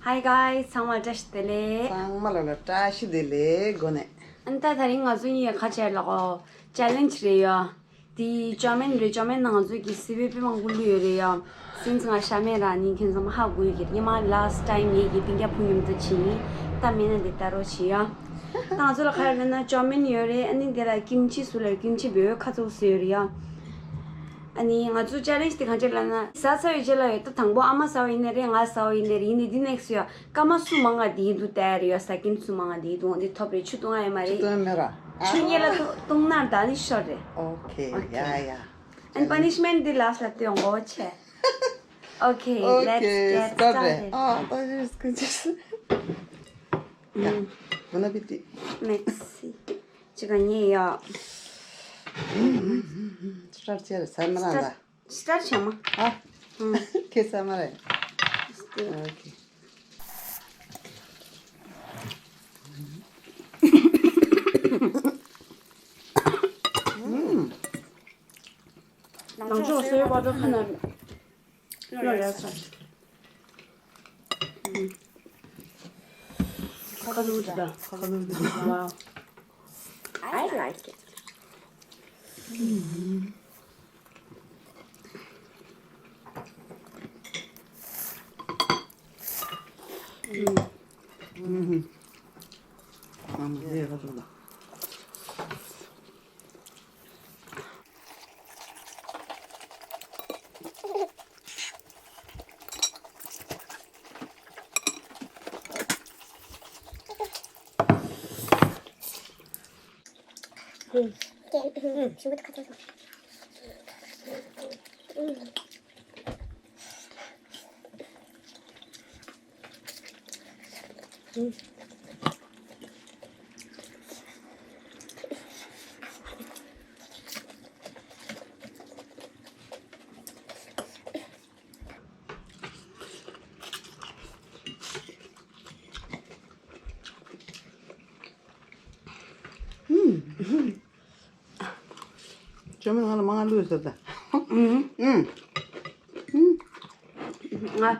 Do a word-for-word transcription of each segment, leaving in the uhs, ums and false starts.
Hi guys, ཚང་མ་བཀྲ་ཤིས་བདེ་ལེགས། ཚང་མ་ལ་ལ་བཀྲ་ཤིས་བདེ་ལེགས་སྒོ་ནས། ཨ་ནི་ད་དེ་རིང་ང་ཚོ་གཉིས་ཁ་ཆེར་ལ་གོ་ཅེ་ལེན་ཇི་རེད་ཡ། དེ་ཅོ་མིན་རེད། ཅོ་མིན་ནང་ང་ཚོ་གི་སི་བེ་པི་མང་པོ་བླུགས་ཡོད་རེད་ཡ། སིན་ཙི་ང་ཤ་མེད་ར་ནི་ཁྱེད་ཚང་མ་ཧ་གོ་ཡོད་ཀྱི་རེད། ཉི་མ་ལ་སི་ཊི་ཊེམ་ངེད་ཀྱི་སྤུན་ཀྱག་ཕུ་མཉམ་དུ་ཕྱིན། ད་མེད་ན་འདི་ལྟ་རོགས་བྱེད་ཡ། ད་ང་ཚོ་ལ་ག་རེ་ལབ་ན་ཅོ་མིན་ཡོད་རེད། ཨ་ནི་དེ་ལ་ཀིམ་ཆི་སུ་ལ་ཀིམ་ཆི་བོད་ཁ་ཚུགས་སུ་ཡོད་རེད་ཡ། ཨ་ནི་ང་ཚོ་ཅེ་ལེན་ཇི་དེ་གང་ཅི་ལབ་ན་ཟ་ཚར་བའི་རྗེས་ལ་ཡོད། ད་དང་པོ་ཨ་མ་ཟ་བ་ཡིན་ནའི་རེད། ང་ཟ་བ་ཡིན་ནའི་རེད། ཡིན་ནའི་འདི་ནེག་སི་ཡོད། སྐར་མ་སུ་མང་ང་འདི་འདུག་ལྟ་ཡ་རེད་ཡ། ཟ་ཁྱིམ་སུ་མང་ང་འདི་འདུག་འདི་ཐོབ་རེད། ཆུ་བཏུང་ཡ་ཡོད་མ་རེད། ཆུ་བཏུང་ཡ་མེད་ར། ཆུ་སྔོན་ལ་བཏུང་བཏུང་ན་ད་ནི་ཤོར་རེད། ཨོ་ཁེ། ཡ་ཡ། ཨ་ནི་པ་ནི་ཤི་མེན་ཊི་འདི་ལ་སི་ཊི་ལ་བཏོན་དགོས་ཆེ། Okay, let's get started. ཨ་ད་ཞིག་སྐུ་མཁྱེན། ཡ། Bon appétit. Merci. ཅི་ག་ཉེ་ཡ། སི་ཊར་ཆེ་རེད་ཟ་མ་ར་ད། སི་ཊར་ཆེ་མ། ཨ། ཁེ་ཟ་མ་རེད། ཨོ་ཁེ། ནང་ཆོག་སོའི་བ་ཏོ་ཁ་ན། ལོ་རེ་ས། ཁ་ལུ་ད། ཁ་ལུ་ད། Wow. I like it. ཅོ་མིན་ང་ལ་མང་ང་བླུགས་ཟེར་ད། ང་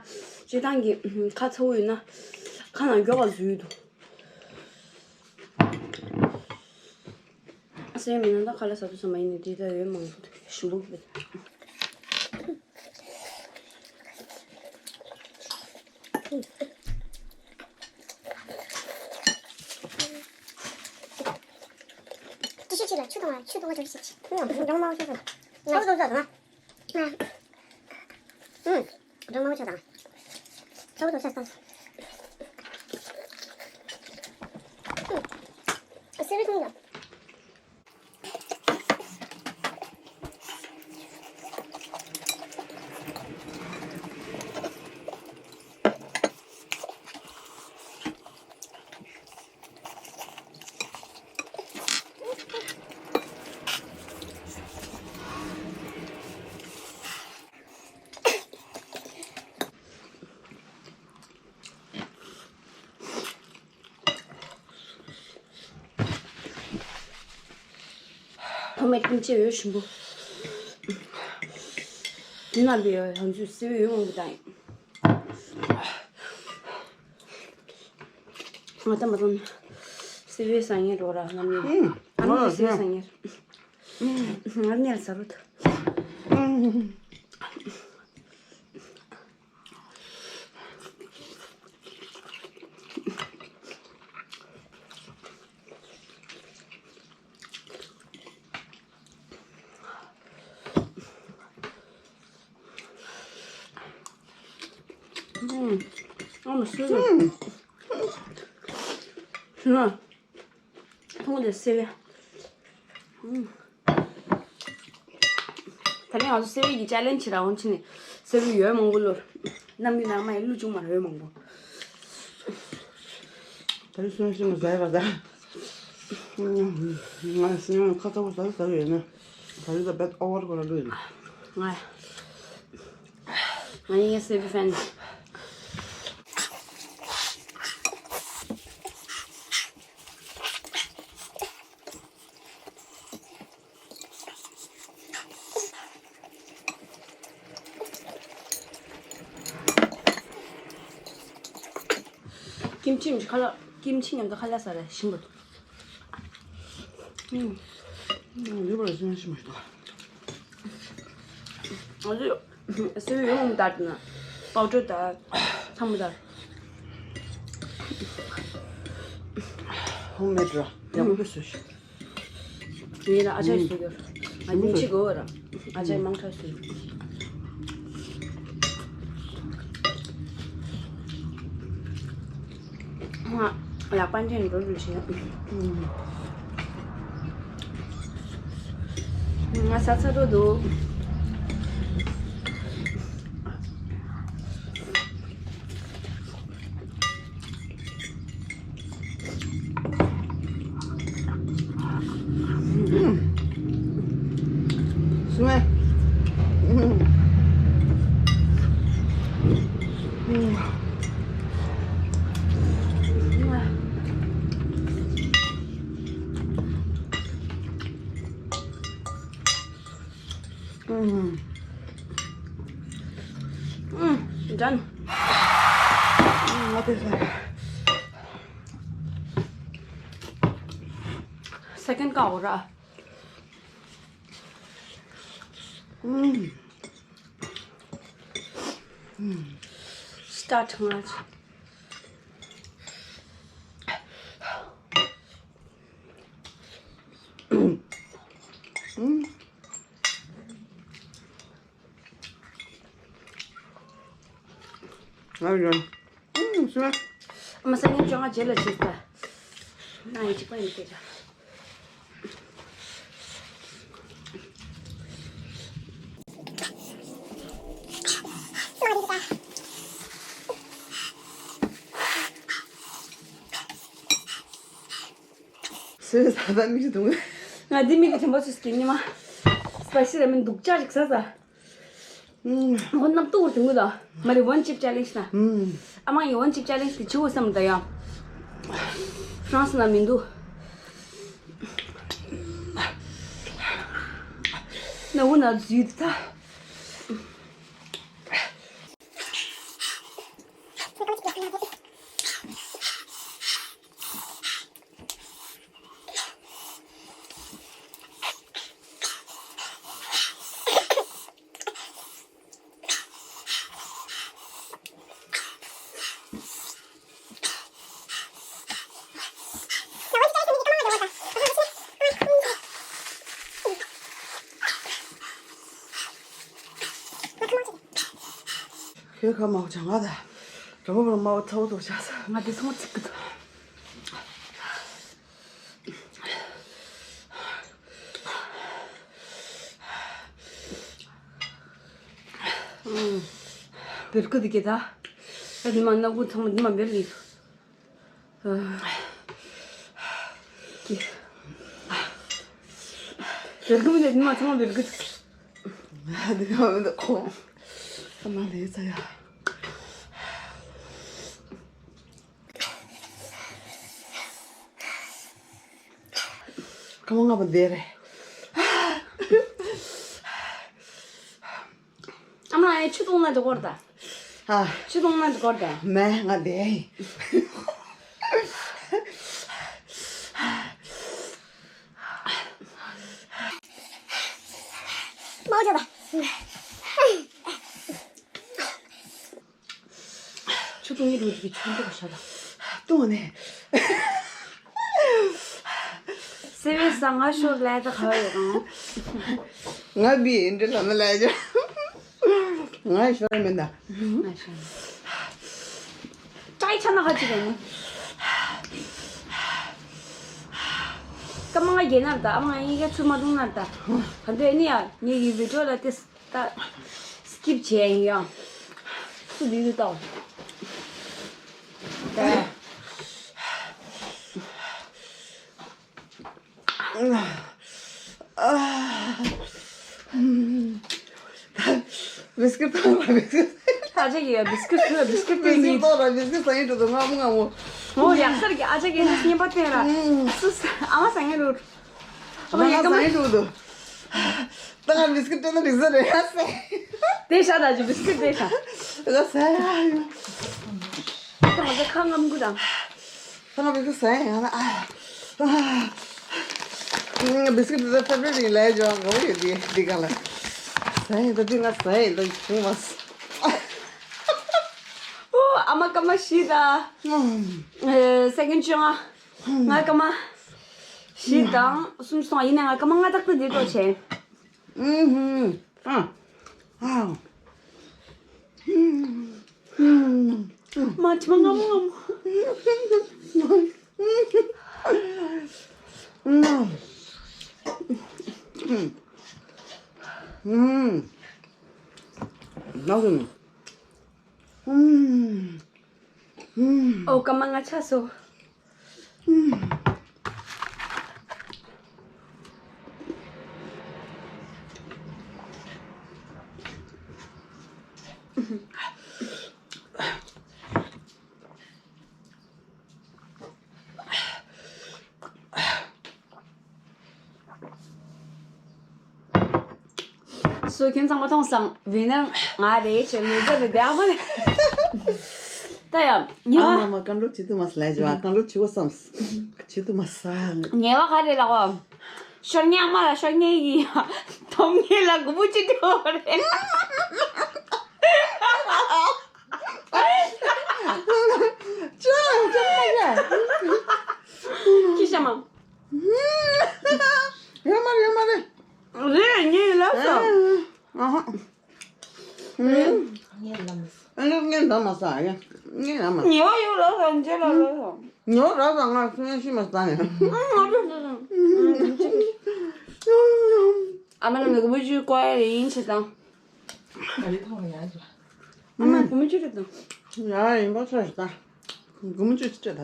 སྤྱིར་བཏང་གི་ཁ་ཚ་བོ་ཡོད་ན་ཁ་ནང་མགྱོགས་པ་འཛུལ་འདུག་སེམས་མི་ན་ད་ཁ་ལ་ཟ་དུ་ཟ་མ་ཡིན་ནི་འདི་ད་ཡོད་མང་པོ་ཞིམ་པོ་གི། ཏི་ཤུ་ཆེ་ལ་ཆུ་གཏོང་བ། ཆུ་གཏོང་བ་ཅོ་ཤི་ཆེ། ཁྱོད་ཡང་འབྲོང་མང་ཆེ་ཟ། ང་ཚོ་ཟ་ཟ་ན། ཨུམ། འབྲོང་མང་ཆེ་དང་། ཚ་བོ་དང་ཤ་སྟག་ཨུམ། སེ་བའི་ཁུང་ཡང་། ཐོ་མེ་ཀིམ་ཆི་ཡོད་ཞིམ་པོ། འདི་ན་ལུས་ཡོད་ང་ཚོས་སེ་བའི་ཡོད་འོང་གི་དང་། ང་ད་མ་ཚང་སེ་བའི་ཟ་ངེ་འགྲོ་ར་ང་ནི། ཨ་ནི་སེ་བའི་ཟ་ངེ་ང་ནི་ལ་ཟ་རོ་ད། ཨ་མ་སུ་རེད། ཐུང་ལ་སེ་བའི། ད་ནི་ང་ཚོ་སེ་བའི་གི་ཅེ་ལེན་ཇི་ར་འོང་ཕྱིན་ནས་སེ་བའི་ཡོད་མང་པོ་བླུགས། གནམ་གྱི་ནང་མ་ཡི་བླུགས་བྱུང་མ་རེད་ཡོད་མང་པོ། ད་རེས་སོན་ཤིང་ཟ་ཡ་ད། ང་སེ་བའི་ཁ་ཚ་བོ་ཟ་ཟ་ཡོད་ན། ད་རེས་ད་བེད་ཨོ་བར་ཁོ་ར་བླུགས་ཡོད་ན། ང་ང་ཡིན་སེ་བའི་ཕེན། ཀིམ་ཆི་མི་ཁ་ལག་ཀིམ་ཆི་མཉམ་དུ་ཁ་ལག་ཟ་ར་ཞིམ་པོ་འདུག་ཨུམ། ཨུམ། ལུས་པར་ཞིམ་ཞིམ་མ་ཞིག་འདུག་ཨ་ཟི་སེ་བའི་ཡོང་ལྟར་ན་པའུ་ཌར་དང་ཚང་མ་དང་། ཧོམ་མེད་ར་ཡག་པོ་བཟོས་ཤིག་ངས་ལ་ཨ་ཅག་ཞིག་ཡོད། ང་ཉིན་གཅིག་གོ་ར་ཨ་ཅག་མང་ཁྲ་ཞིག་ང་ལག་པ་འདྲེན་འགྲོ་འགྲོ་བྱེད། ང་ཟ་ཚ་འགྲོ་འདུག་ཨུམ། ཨུམ། ད་ནི། ཨུམ། ང་དེ་ཟ། སེ་ཀེན་ཌི་ཀ་འོ་ར། ཨུམ། ཨུམ། སི་ཊར་ཊི་ང་། ཨུམ། ང་ཡང་། ཨུམ། སུ། ཨ་མ་སང་ཉིན་བཅོ་ལྔ་རྗེས་ལ་བྱེད་ད། ང་ཡི་གཅིག་པ་ཡིན་སྐད་ཆ། སུས་ད་ལྟ་མིག་ཆུ་འཐུང་། ང་འདི་མིག་གི་དྲན་པ་ཚོས་ཀྱི་ཉི་མ། སི་པའི་སི་ར་མེན་སྡུག་ཅག་ཅིག་ཟ་ཟ། ཨུམ། ཧོན་ནམ་ཏུ་བུར་དུ་ངུ་ད། མ་རི་ཝན་ཅིབ་ཅེ་ལེན་ཇི་ན། ཨུམ། ཨ་མ་ཡི་ཝན་ཅིབ་ཅེ་ལེན་ཇི་དེ་ཆུ་བོ་བསམ་ད་ཡ། ཧྥ་རན་སི་ན་མི་འདུག་ན་འུ་ན་འཛུལ་ད། ཁྱོད་ཁ་མའོ་བྱ་ང་ད། གྲོགས་པོ་མའོ་ཚ་བོ་དོ་བྱ་ས། ང་དེ་ཚོང་ཚིག་གི་ད། བེར་ཀི་དི་གེ་ད། ཨ་དི་མ་ན་གུ་ཚང་མ་དི་མ་བེར་ལི། བེར་ཀི་མི་དི་མ་ཚང་མ་བེར་ཀི། ཨ་དི་ག་མི་དི་ཁོང་། ཨ་མ་ལེ་ཚ་ཡ། ཁ་མ་ང་པ་དེ་རེད། ཨ་མ་ཨེ་ཆུ་བཏུང་ན་འགྲོ་གོར་ད། ཨ། ཆུ་བཏུང་ན་འགྲོ་གོར་ད། མེ་ང་དེ། མ་འོ་ཅོ་ད། ཆུ་བཏུང་ཡི་རུ་གི་ཆུ་འདུག་ཤ་ད། བཏུང་ནས། སེ་བའི་ས་ང་ཤོར་ལས་ད་ག་ཡོད་རང་། ང་བི་འདྲི་ལ་མ་ལས་ཅོ། ང་ཤོར་མིན་ད། ང་ཤོར། ཅའི་ཆ་ན་ཁ་ཅིག་རེད་ནི། ཀ་མ་ང་རྒྱལ་ནར་ད་ཨ་མ་ང་ཡིན་ག་ཚུར་མ་བཏུང་ནར་ད། ག་འདོད་ནི་ཡ་ངེད་ཀྱི་བི་ཌིའོ་ལ་ཏེ། ད། སི་ཀིབ་བྱས་ཡིན་ཡང་། སུ་དུས་དུ་ལྟ་བ། ད། བིས་ཀིར་ཐོག་ལ་བིས་ཀིར། ཨ་ཅག་གིས་བིས་ཀིར་ཐོག་བིས་ཀིར་བིས་ཀིར་སྟེར་ཡིན། ཐོག་ལ་བིས་ཀིར་ཟ་ཡིན་འགྲོ་འདུག་ང་མོ་ང་མོ། ཨོ་ཡག་སར་གྱི་ཨ་ཅག་གིས་ནི་སྙན་པ་བསྟན་ར། སུ་ཨ་མ་ཟ་ངེ་རུ། ཨ་མ་ཡ་ཀ་མ། ད་ང་བིས་ཀིར་སྤྲད་ན་འགྲིག་ས་རེད་ཨ་སེ། དེ་ཤ་ད་ཅི་བིས་ཀིར་དེ་ཤ། ཨ་སེ། ང་ཚོ་ཁ་རྔམ་གུ་དང་། ཁ་རྔམ་གུ་ཟ་ཡ་ཡང་ན་ཨ། ཨ། ང་བི་སི་ཀིཊ་འདི་ཕེ་ཝ་རི་ཊི་ཡིན་ལས་ཅོ་ང་ཡོད་དེ་འདི་ག་ལ། ཟ་ཡ་ད་དུས་ང་ཟ་ཡ་ད་བྱུང་བ། ཨོ་ཨ་མ་སྐར་མ་བཞི་དང་། ཨ། སེ་ཀེན་ཌི་བཅོ་ལྔ། ང་སྐར་མ་བཞི་དང་གསུམ་སོང་ཡིན་ན་ང་སྐར་མ་ལྔ་ཏག་ཏག་འདི་འགྲོ་བྱས། ཨུམ། ཨ། ཨ། མ་ཐི་མ་ངམ་ངམ། ཨོ་སྐར་མ་ལྔ་ཆགས་སོང་། སུ་ཁྱོད་ཚང་མ་མཐོང་སང་བི་ནང་ང་རེད་ཅེས་མི་ཚེ་རེ་བདེ་བ་མ་རེད། ད་ཡང་ཉེ་བ། ཨ་མ་མ་བཀའ་འགྲུབ་བྱེད་ཐུབ་མ་སོང་ལས་བྱེད་པ་བཀའ་འགྲུབ་བྱེད་དགོས་བསམ། བྱེད་ཐུབ་མ་སོང་། ཉེ་བ་ག་རེ་ལབ་བ། ཤོར་ཉག་མ་ལ་ཤོར་ཉག་གི་ཡ། དོམ་ངེ་ལ་སྒོར་མོ་གཅིག་སྤྲད་པ་རེད། ཅོ་ཅོ་ཡ། ཁྱི་ཤ་མ། ཡོད་མ་རེད་ཡོད་མ་རེད། རེད་ངས་ལབ་སོང་། ཨ་ཧ། ངས་ལབ་མ་སོང་། ངས་ལབ་མ་སོང་ཡ། ངས་ལབ་མ་སོང་། ཉེ་བ་ཡོད་ལབ་སོང་རྗེས་ལ་ལབ་སོང་། ཉེ་བ་རག་སོང་ང་སུན་ཤི་མ་སོང་ཡ། ང་ལབ་སོང་། ཨ་མ་ལ་མི་གུ་མུ་ཅུ་ཀོ་ཡ་རེ་ཡིན་ཆེ་དང་། ཨ་མ་གུ་མུ་ཅུ་རེད་དང་། ཡ་ཡིན་པ་ཆ་ཞིག་ད། གུ་མུ་ཅུ་ཅི་ད།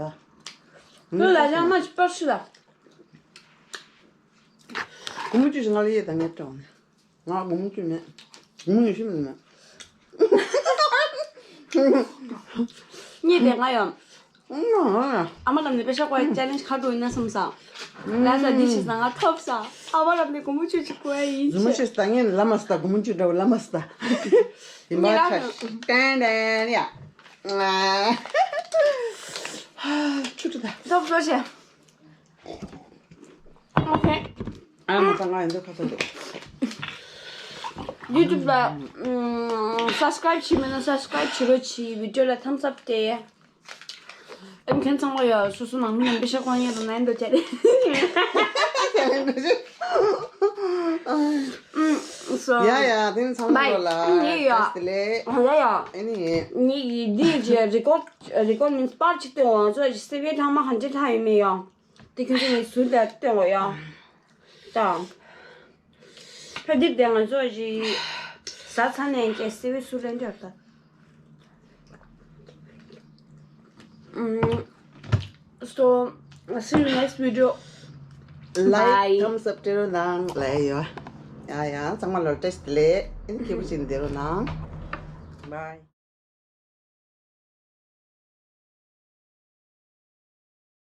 ཁྱོད་ལ་ཡ་མ་ཅི་པར་ཤི་ད། གུ་མུ་ཅུ་ཞིག་ང་ལ་ཡེ་ད་ངས་སྤྲད་འོང་ནས། ང་སྒོར་མོ་བཅུ་མེད། སྒོར་མོ་ཉི་ཤུ་མེད་མེད། གཉིས་དེ་ང་ཡོང་། ཨ་མ་ལམ་ནས་པེ་ཤ་ཀོ་ཡ་ཅེ་ལེན་ཇི་ཁ་དྲོ་ཡིན་ན་བསམ་ས། ལ་ས་འདི་ཤི་ས་ང་ཐོབ་ས། ཨ་མ་ལམ་ནས་སྒོར་མོ་བཅུ་ཅིག་ཀོ་ཡ་ཡིན་ཟུར་མོ་ཤི་ས་ངས་ལ་མ་ས་སྒོར་མོ་བཅུ་འདྲ་བོ་ལ་མ་ས། ཡིན་པ་ཆ་ཏན་ཏན་ཡ། ཆུ་ཆུ་ད། ཐོབ་ཐོབ་ཤེ། ཨོ་ཁེ། ཨ་མ་ཚང་ང་ཡིན་འདུག་ཁ་ཚ་འདུག YouTube ལ་ཨམ་subscribe བྱས་མེད་ན་subscribe བྱེད་རོགས་གྱིས། video ལ་thumbs up སྤྲད། ཨེམ་ཁྱེད་ཚང་མ་ཡ་སོ་སོ་ནང་མི་རྣམས་པེ་ཤ་ཁོང་ཡིན་རུང་ན་འདུག་བྱས་རེད། ཨམ་so ཡ་ཡ་དེ་ཚང་མ་ལ་ཡ་ཡ་ཡ་ཡ་ཨ་ནི་ངེད་ཀྱི་འདི་ཡི་record record མིན་པར་ཅིག་སྟོན་འོང་། ཚོ་ཞིག་སེ་བའི་ཐང་མ་གང་ཅི་ཐང་ཡོད་མེད་ཡ། དེ་ཁྱོད་ཚོ་ངས་ཟུར་དུ་སྟོན་འོང་ཡ། ད། ཕ་དེབ་དེ་ང་ཚོ་ཞིག་ཟ་ཚར་ནས་ཀྱི་སེ་བའི་ཟུར་ལེན་འདྲ་ད། ཨམ། So, see you next video. Like, bye. Thumbs up སྤྲད་རོགས་གནང་ལབ་ཡོད། ཡ་ཡ་ཚང་མ་ལ་བཀྲ་ཤིས་བདེ་ལེགས། ཨ་ནི་སྐྱིད་པོ་བྱས་ནས་བསྡད་རོགས་གནང་། Bye.